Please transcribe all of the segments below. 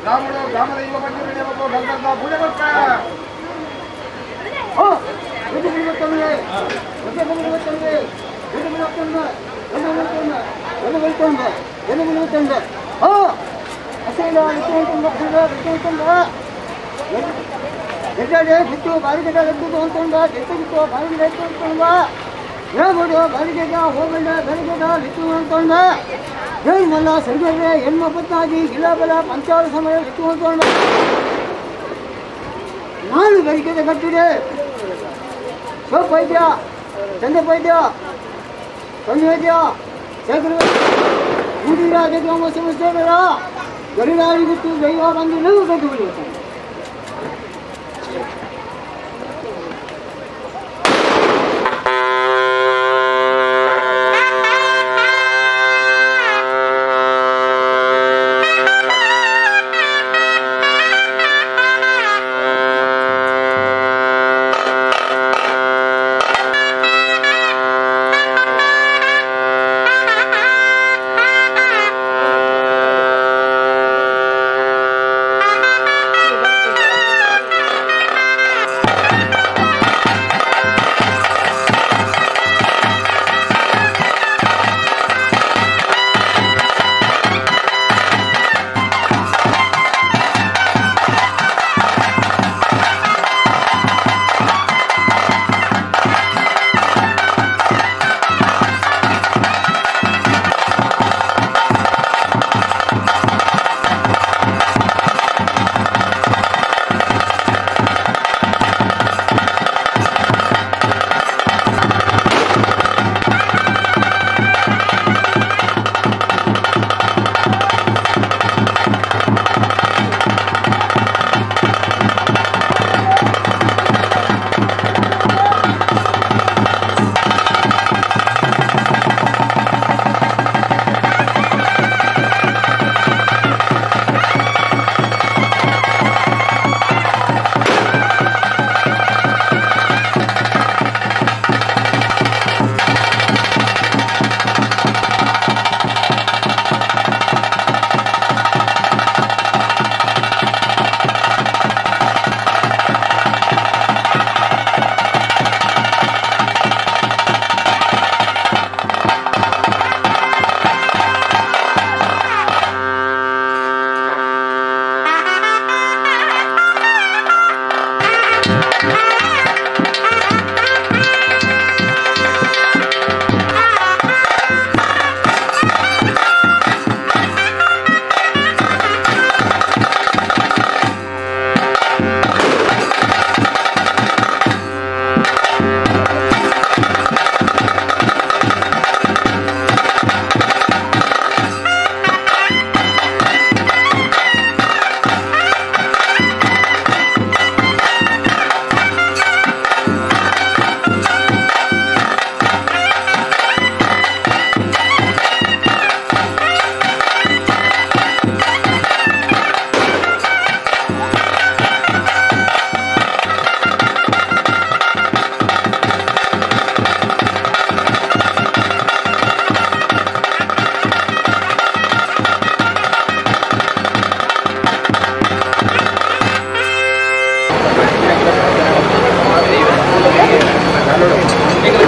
ಗ್ರಾಮಡು ಗ್ರಾಮದ ಯುವ ಬಂಧುಗಳು ಗಂಗರ್ದ ಪೂಜೆ ಕೊಟ್ಟ ನಾನು ಬೆಳಿಗ್ಗೆ ಕಟ್ಟಿದೆ ಸೋಪ್ ವೈದ್ಯ ಚಂದ್ರಪ್ಪ ವೈದ್ಯ ಸೊನ್ನೆ ವೈದ್ಯ ಶೇಖರ ಊದಿರ ಗರುಡಾರಿ ಬಿಟ್ಟು ದೈವ ಬಂದು ನೀವು ಬೇಕು ಬಿಡುತ್ತಾರೆ.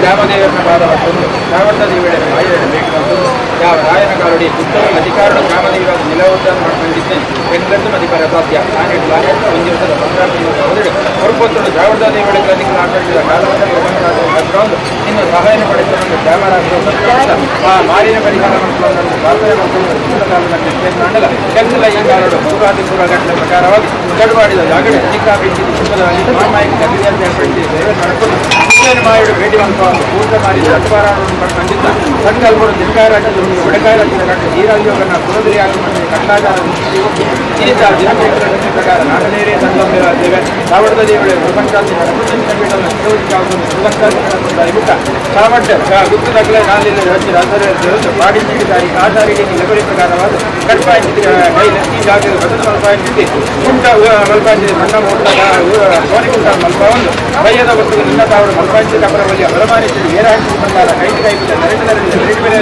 ಗ್ರಾಮದೇವರನ್ನ ಪಾದವನ್ನು ಶ್ರಾವಣದ ರಾಯರ ಬೇಕು ಯಾವ ರಾಯನ ಕಾಲಡಿ ಉತ್ತಮ ಅಧಿಕಾರದ ಗ್ರಾಮದೇವ ನಿಲವುದ್ಧಾರ ಮಾಡ್ಕೊಂಡಿದ್ದೇನೆ ಬೆಂಗಳೂರು ಅಧಿಕಾರ ಸಾಧ್ಯ ನಾನೆಟ್ಟು ಲಾನೆಟ್ಟು ಒಂದು ದಿವಸದ ಪಂದ್ರಾಟವನ್ನು ಹೊರಪೊತ್ತಡು ದ್ರಾವಿಡ ದೇವಳಿಗೆ ಆಚರಿಸಿದ ಕಾಲವನ್ನು ಇನ್ನು ಸಹಾಯ ಪಡೆದುಕೊಂಡು ಗ್ರಾಮರಾಜರು ಆ ಮಾರಿನ ಪರಿಹಾರ ಪ್ರಾರ್ಥನೆ ಮಾಡಿಕೊಂಡು ಕೆಂಗಲ ಈ ಕಾಲಡು ಪೂರಾದಿ ಪೂರ ಗಂಟೆ ಪ್ರಕಾರವಾಗಿ ಗಡ್ವಾಡಿದ ಜಾಗಡೆ ಅಧಿಕ ಬಿದ್ದಿದ್ದು ಮಾಮಾಯಿಗೆ ಗದ್ದಿಯಲ್ಲಿ ಏರ್ಪಡಿಸಿ ಸೇವೆ ಮಾಡಿಕೊಂಡು ಮಾಯಡು ಭೇಟಿ ಮಾಡ್ಕೊಂಡು ಪೂಜೆ ಮಾಡಿ ದಟ್ಟವಾರವನ್ನು ಪಡ್ಕೊಂಡಿದ್ದ ಸಂಕಲ್ಪರು ದಿನಕಾಯ ರಾಜ್ಯದ ಒಡಕಾಯ ರಾಜ್ಯದ ಗಂಟೆ ಈರಾಜ್ಯೋಗನ ಪುರದರಿ ಆಗಿ ಕಟ್ಟಾಚಾರ ಇನಿತ ದಿನಚರಿತ್ರೆ ಪ್ರಕಾರ ನಾಗನೇರೇ ಸಂಗಮೇರ ದೇವ ಚಾವಡದ ದೇವಳೆ ಪ್ರಪಂಚಾಂತಿ ನಡಪುಂಚಿನ ಪೀಠದ ಸುಲಕ್ಷಾಂತಿ ನಡಪುಂಡ ಇಬುಕ್ಕ ಚಾವಡ್ಡ ಗುತ್ತದಗಲ ನಾಲಿಲ್ಲ ರಚಿ ರಾಸರ ಪಾಡಿಂಚಿಗೆ ತಾರಿ ಆಚಾರಿಗೆ ನಿಲಬರಿ ಪ್ರಕಾರವಾದ ಕಟ್ಪಾಂಚಿದ ಕೈ ಲಕ್ಕಿ ಜಾಗದ ಬದಲು ಮಲ್ಪಾಂಚಿದೆ ಕುಂಟ ಮಲ್ಪಾಂಚಿದೆ ಸಣ್ಣ ಮೋಟ ಸೋನಿ ಕುಂಟ ಮಲ್ಪವನ್ನು ಬಯ್ಯದ ವಸ್ತುಗಳು ನಿನ್ನ ತಾವರು ಮಲ್ಪಾಂಚಿದ ಅಪರವಲ್ಲಿಯ ಬಲಮಾನಿಸಿದ ಏರ ಹಂಚಿದ ಬಂದಾರ ಕೈದು ಕೈಪಿದ ನರಕ ನರಕ ಬೇರೆ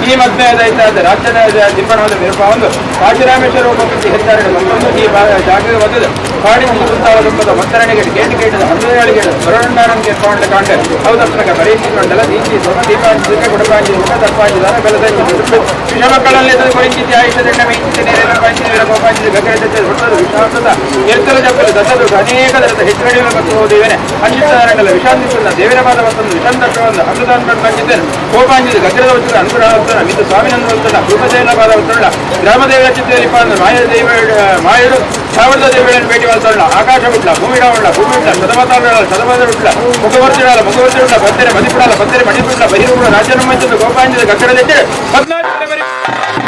ಈ ಮದ್ಮೆಯದಾಯ್ತಾದ ರಾಜ್ಯದ ದಿಬ್ಬಣವಾದ ವಿರೂಪವನ್ನು ಕಾಶಿರಾಮೇಶ್ವರ ಉಪಕೃತಿ ಹೆದ್ದಾರಿ ಮತ್ತೊಂದು ಈ ಜಾಗದ ಒದದು ಪಾಡಿನ ಸುತ್ತಾವದಂಬದ ಒತ್ತರಣೆಗೆ ಗೇಟ್ ಗೇಟದ ಹಂದಗಳಿಗೆ ಬರಡಂಡಾರಂಗೆ ಕಾಂಡ ಕಾಂಡ ಹೌದಪ್ರಕ ಬರೀಸಿಕೊಂಡಲ ದೀಚಿ ಸೋಮ ದೀಪಾಂಜಿಕ ಗುಡಪಾಂಜಿ ಮುಖ ತಪ್ಪಾಂಜಿ ದಾನ ಬೆಲದಂಜಿ ವಿಷಮಕ್ಕಳಲ್ಲಿ ಕೊರಿಂಚಿತಿ ಆಯುಷ ದಂಡ ಮೇಂಚಿತಿ ನೇರ ಪಾಂಚಿ ವೀರ ಗೋಪಾಂಚಿ ಗಗರ ಜೊತೆ ಹುಟ್ಟದು ವಿಷಾಂತದ ಎತ್ತಲ ಜಪ್ಪಲು ದತ್ತದು ಅನೇಕ ದರದ ಹೆಚ್ಚುಗಡಿಗಳ ಮತ್ತು ದೇವನೇ ಅಂಜಿತಾರಂಗಲ ವಿಷಾಂತಿಸುತ್ತ ದೇವರ ಪಾದ ವಸ್ತುವನ್ನು ವಿಷಾಂತತ್ವವನ್ನು ಅಮೃತಾನ್ ಬಂದಿದ್ದೇನೆ ಕೋಪಾಂಜಿದ ಗಗ್ರದ ವಸ್ತುಗಳ ಅನುಗ್ರಹ ವಸ್ತುನ ಮಿದ್ದು ಸ್ವಾಮಿನಂದ ವಸ್ತುನ ಕೃಪಜೈನ ಪಾದ ವಸ್ತುಗಳ ಗ್ರಾಮದೇವರ ಚಿತ್ತದಲ್ಲಿ ಪಾದ ಮಾಯ ದೇವ ಮಾಯರು ಸಾವಿರದ ದೇವಗಳನ್ನು ಭೇಟಿ ವಸ್ತುಗಳ ಆಕಾಶ ಬಿಟ್ಲ ಭೂಮಿ ಡಾವಳ ಭೂಮಿ ಬಿಟ್ಲ ಶತಮಾತಾಳ ಶತಮಾದ ಬಿಟ್ಲ ಮುಖವರ್ತಿಡಾಲ ಮುಖವರ್ತಿಡುಲ ಬತ್ತೆರೆ ಮದಿಪುಡಾಲ ಬತ್ತೆರೆ ಮಣಿಪುಟ್ಲ ಬಹಿರುಗಳ ರಾಜ್ಯನಮ್ಮಂಚದ ಗೋಪಾಂಜಿದ ಗಗ್ಗರದ 14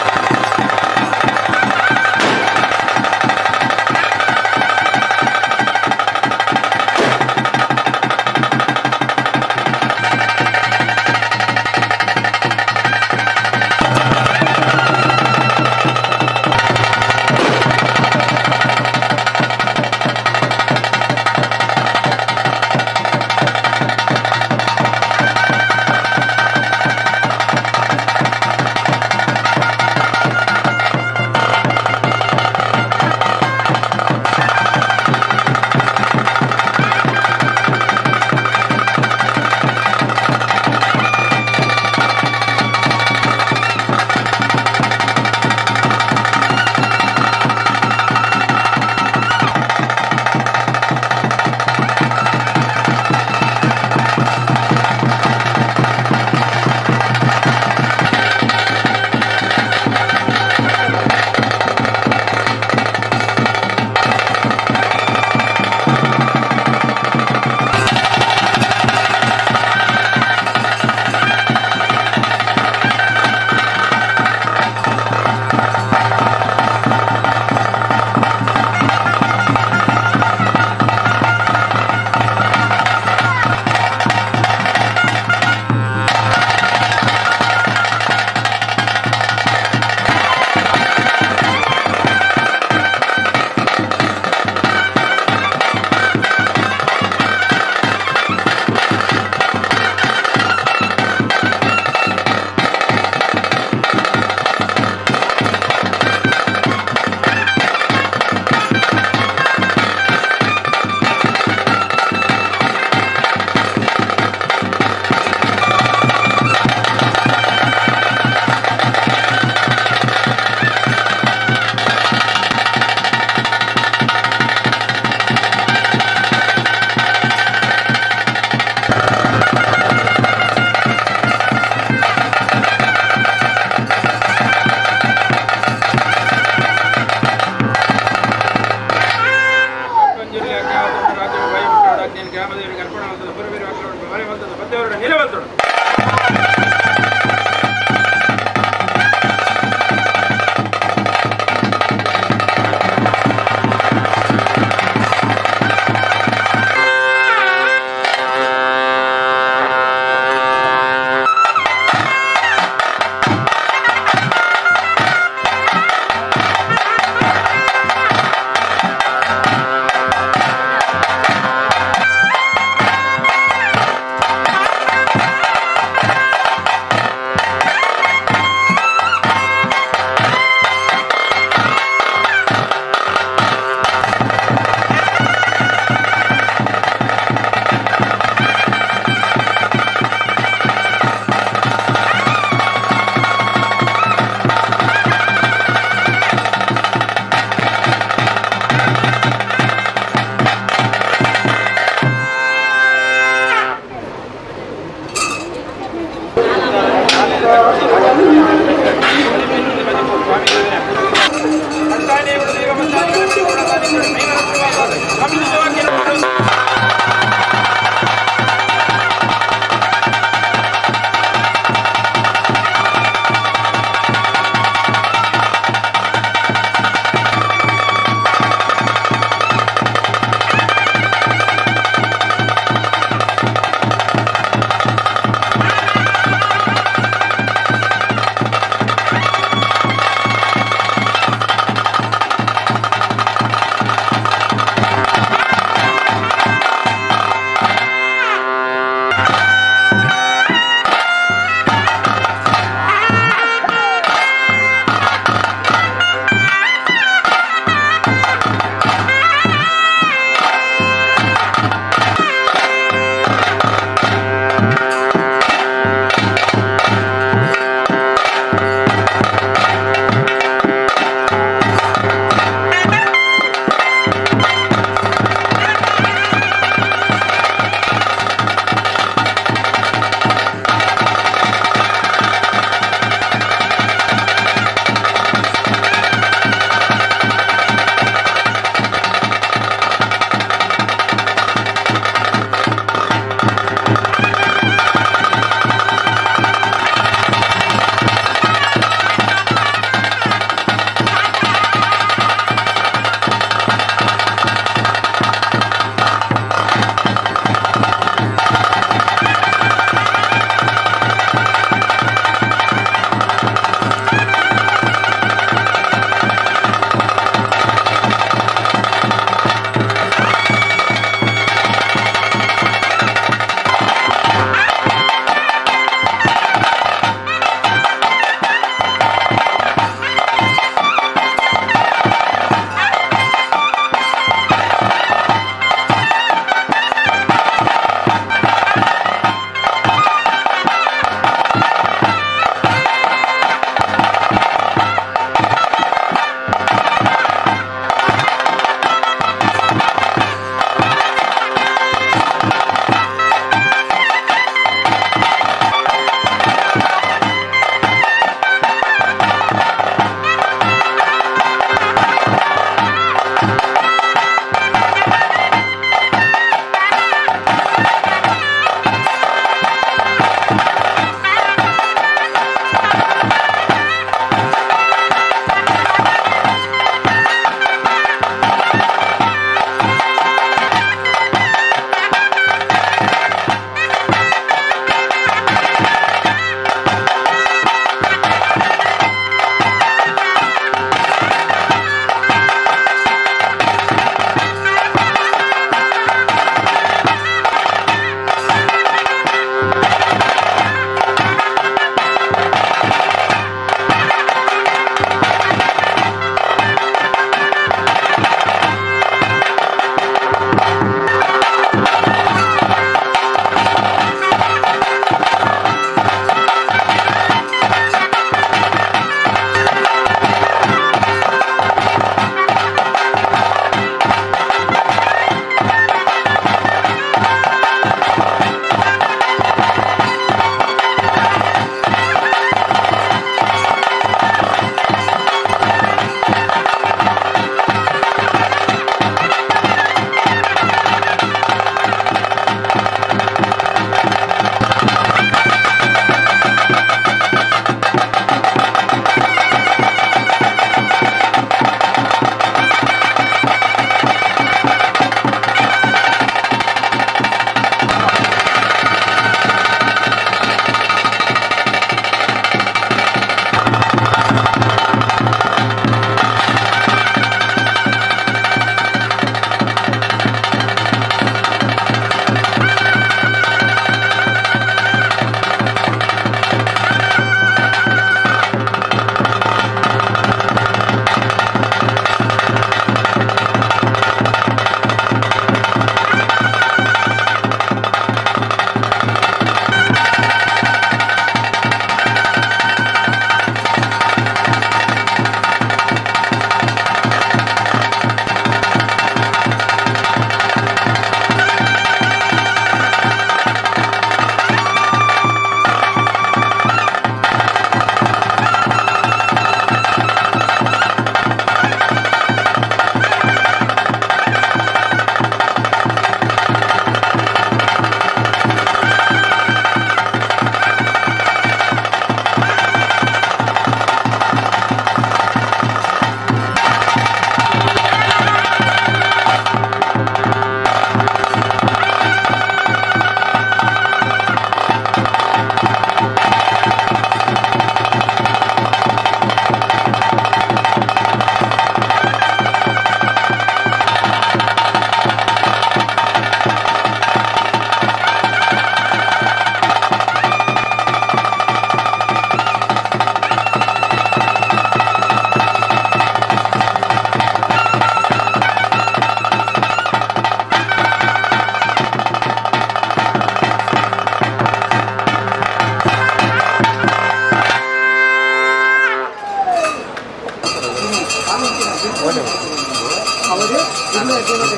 ಅವರು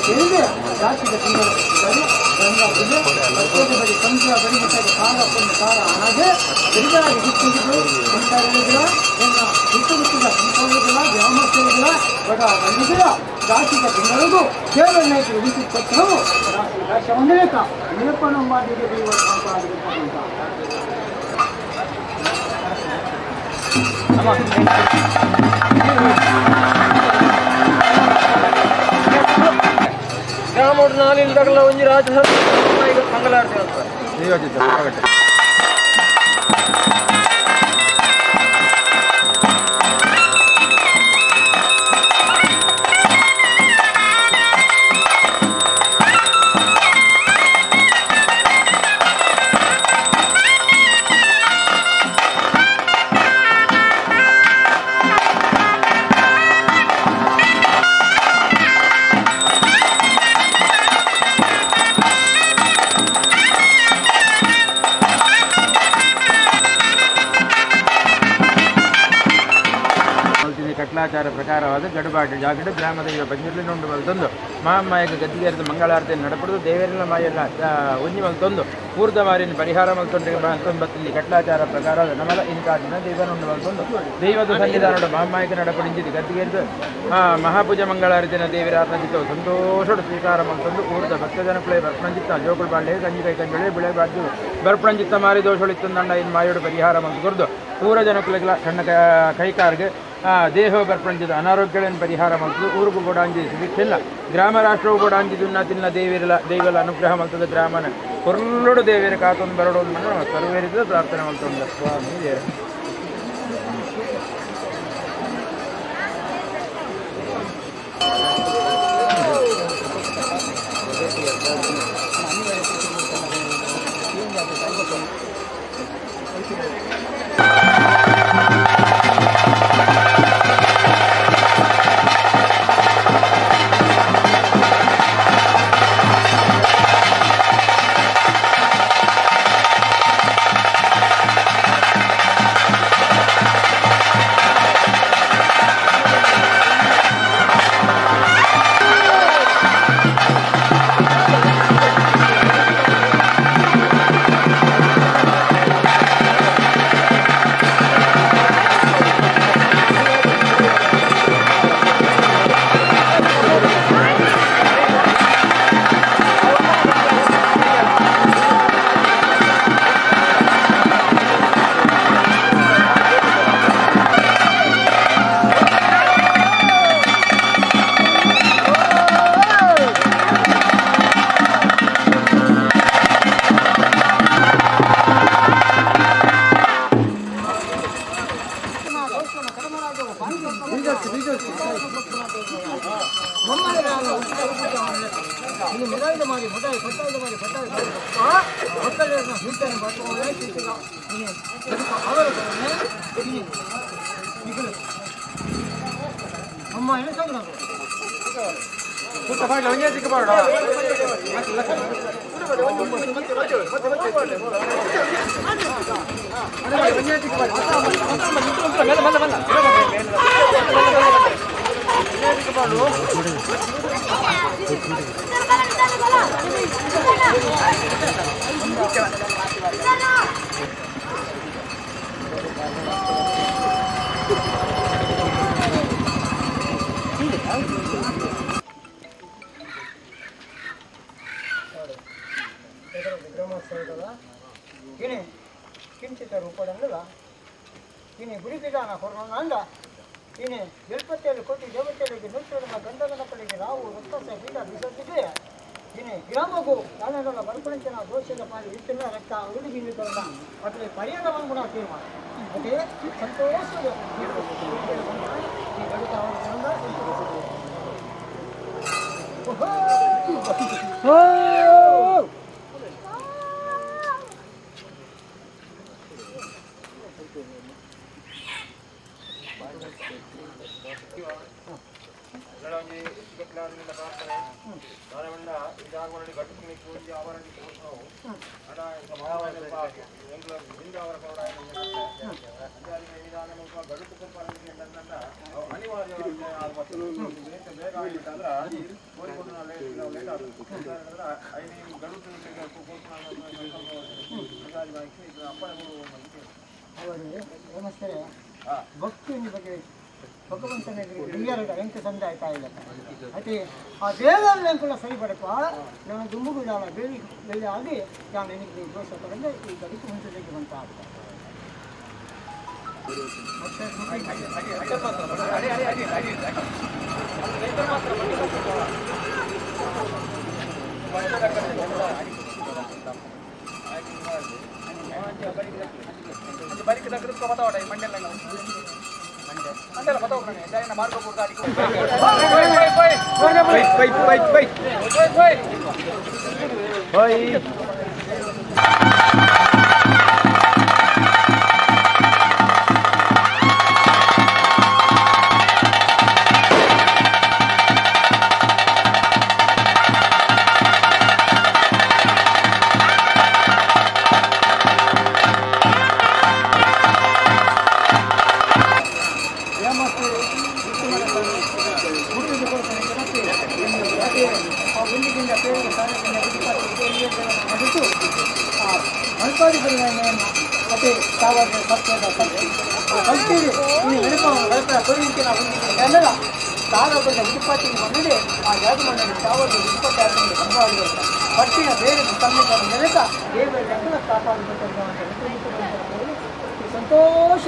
ಕೇಳಿದೆ ಜಾತಿಗೆ ಬಡಿ ಸಂಖ್ಯೆ ಬಡಿ ಮಟ್ಟ ಸಾರ ಒಂದು ಸಾರ ಹಾಗೆ ಗಡಿಗಾಗಿ ಗುತ್ತಿದ್ದು ಸಂಸಾರಗಳಿಲ್ಲ ಎನ್ನ ಗುಟ್ಟು ಗುತ್ತಿದ ಸಂಸಾರಗಳಿಲ್ಲ ಗ್ರಾಮಸ್ಥರಿಲ್ಲ ಬಡ ಬಂದಿಲ್ಲ ಜಾತಿಗೆ ತಿಂಗಳಿಗೂ ದೇವರನ್ನಾಗಿ ಉಳಿಸಿ ಕೊಟ್ಟವು ರಾಶಿ ರಾಶ ಒಂದೇಕ ನಿರಪಣ ಮಾಡಿದೆ ಅಂತ. ಗ್ರಾಮೋಡು ನಾಲಿಲ್ದಾಗಲ ಒಂಜಿ ರಾಜ ಮಂಗಳಾರತಿ ಅಂತ. ಕಟ್ಲಾಚಾರ ಪ್ರಕಾರವಾದ ಗಡುಬಾಡು ಜಾಗಡ ಗ್ರಾಮದ ಪಂಜುರ್ಲಿ ನುಂಡು ಮಲ್ತೊಂದು ಮಹಾಮಾಯಕ ಗದ್ದಿಗೇರಿದ ಮಂಗಳಾರತಿಯನ್ನು ನಡಪಡೆದು ದೇವರಿನ ಮಾಯೆಲ್ಲ ಒಂಜಿ ಮಲ್ತೊಂದು ಪೂರ್ದ ಮಾರಿನ ಪರಿಹಾರ ಮಲ್ತೊಂಡು ಬತ್ತಿಲ್ಲಿ ಕಟ್ಲಾಚಾರ ಪ್ರಕಾರವಾದ ನಮಲ ಇಂತಾದಿನ ದೈವನುಂಡು ಮಲ್ತೊಂದು ದೈವದ ಸನ್ನಿಧಾನದ ಮಹಾಮಾಯಕ ನಡಪಡಿಂಚಿದ್ದು ಗದ್ದಿಗೇರಿದ ಮಹಾಪೂಜೆ ಮಂಗಳಾರತಿನ ದೇವರ ಆತ್ಮಚಿತ್ತವು ಸಂತೋಷಡು ಸ್ವೀಕಾರ ಮಲ್ತೊಂದು ಊರ್ದ ಭಕ್ತ ಜನಕುಲೆ ಬರ್ಪಣಂಚಿತ್ತ ಜೋಕುಳು ಬಾಳೆ ಕಂಜಿ ಕೈ ಕಂಜುಳೆ ಬಿಳೆ ಬಾಜು ಬರ್ಪಣಂಚಿತ್ತ ಮಾರಿ ದೋಷಳಿತ್ತಂದಂಡ ಇನ್ ಮಾಯೋಡು ಪರಿಹಾರ ಮಲ್ತು ಕೊರ್ದು ಊರ ಜನಕುಲೆಗಳ ಸಣ್ಣ ಕೈಕಾರ್ಗೆ ದೇಹ ಬರ್ಪಂಚಿದ ಅನಾರೋಗ್ಯಗಳನ್ನು ಪರಿಹಾರ ಮಲ್ತದೆ ಊರುಗೂ ಕೂಡ ಅಂಜಿ ಸುಭಿಕ್ಷಿಲ್ಲ ಗ್ರಾಮ ರಾಷ್ಟ್ರವು ಕೂಡ ಅಂಜಿದು ತಿನ್ನ ದೇವಿರಲ ದೈವಲ ಅನುಗ್ರಹ ಮಲ್ತದ ಗ್ರಾಮನ ಕೊರ್ಲುಡು ದೇವಿರ ಕಾತೊಂದು ಬರಡು ಸರ್ವೇರಿದ ಪ್ರಾರ್ಥನೆ ಮಲ್ತೊಂದು ಸ್ವಾಮಿ ದೇವರು. ಅಮ್ಮ ಏನು ಕಿಂಚಿತ ರೂಪಡಂಗಲ್ಲ ಇನಿ ಗುಡಿಪಿದಾನ ಹೊರನಂದ ಇನಿ ಬೆಲ್ಪತ್ತೆಯಲ್ಲಿ ಕೊಟ್ಟಿ ದೇವತೆಗಳಿಗೆ ನೂತನ ಗಂಧಗಣಪಳಿಗೆ ರಾವು ರಕ್ತಸ ಬೀಡ ಬಿಸತ್ತಿಗೆ ಇನಿ ಗ್ರಾಮಗೂ ತಾನೆಲ್ಲ ಬರ್ಪಣಂಚಿನ ದೋಷದ ಪಾಲಿ ಇತ್ತಿಲ್ಲ ರಕ್ತ ಉಡುಗಿ ಕೊರಣ ಅಟ್ಲೆ ಪರಿಹಾರ ಕೂಡ ತೀರ್ಮಾನ ಅದೇ ಸಂತೋಷದ ಓಹೋ. ನಮಸ್ತೆ ಭಕ್ತಿ ಬಗ್ಗೆ ಭಗವಂತನ ಹಿರಿಯರ ಎಂತ ಸಂದಾಯ ತಾಯಿಲ್ಲ ಅತಿ ಆ ದೇವರನ್ನ ಕೂಡ ಸರಿಪಡಪ್ಪ ನಾನು ದುಂಬುಗುಡಾಲ ಬೇಲಿ ಬೆಲೆ ಆಗಿ ನಾನು ನಿನಗೆ ದೋಷ ತಗೊಂಡೆ ಈ ಗಡಿಗೆ ಮುಂಚೆಗೆ ಬಂತ ಆಗ್ತದೆ. ಸಂತೋಷ.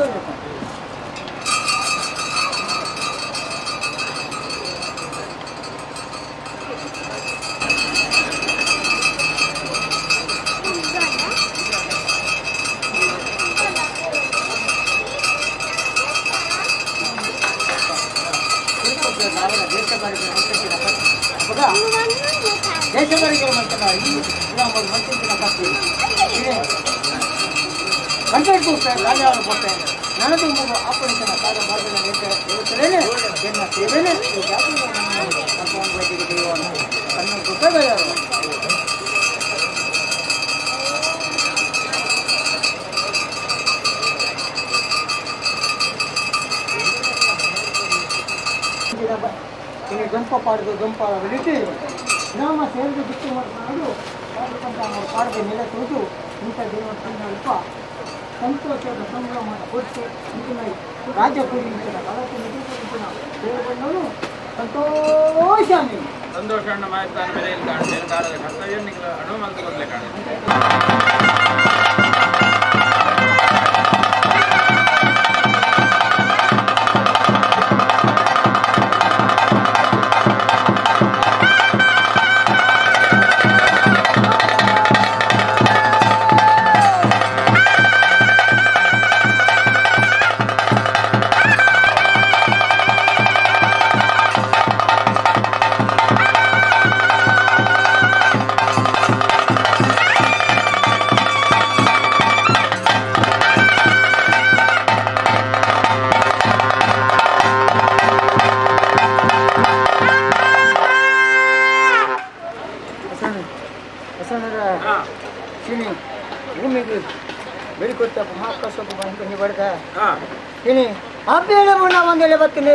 ಗಂಪ ಪಾಡ್ದು ಗಂಪ ಬೆಳಿತಿ ನಮ್ಮ ಸೇರಿದ ಬಿಟ್ಟು ಮಾಡು ಪಾಡ್ದು ನೆಲೆ ತೋದು ಇಂಥ ದೇವಸ್ಥಾನ ಸಂತೋಷದ ಸಂಭ್ರಮ ಕೊಟ್ಟು ರಾಜ್ಯ ಸಂತೋಷ. ಸಂತೋಷ ಮಾಯಸ್ಥಾನ ಬೆಲೆಯಲ್ಲಿ ಕಾಣುತ್ತೆ ಕರ್ತವ್ಯ ಅಣು ಮಂತ್ರದಲ್ಲೇ ಕಾಣುತ್ತೆ. ಬರ್ತೀನಿ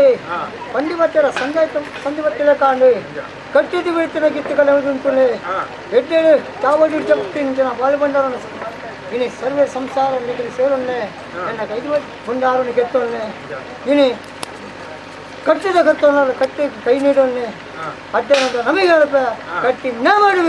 పండి ಬತ್ತಿರ ಸಂಜೆ ಸಂಧಿ ಬತ್ತಿರ ಕಾಂಡಿ ಕಟ್ಟಿದ್ದು ಬೀಳ್ತಿನ ಗಿತ್ತುಗಳ ಉಂಟುನೆ ಎಡ್ಡೇಳು ತಾವಡಿ ಜಪ್ತಿನ ಜನ ಬಾಳುಬಂಡರನ್ನು ಇನಿ ಸರ್ವೇ ಸಂಸಾರ ನಿಗಲಿ ಸೇರೊನ್ನೆ ನನ್ನ ಕೈದು ಬಂಡಾರನ್ನು ಗೆತ್ತೊನ್ನೆ ಇನಿ ಕಟ್ಟಿದ ಕತ್ತೊನ್ನ ಕಟ್ಟಿ ಕೈ ನೀಡೊನ್ನೆ ಅಡ್ಡನಂತ ನಮಗೆ ಹೇಳಪ್ಪ ಕಟ್ಟಿ ನಾ ಮಾಡಿ.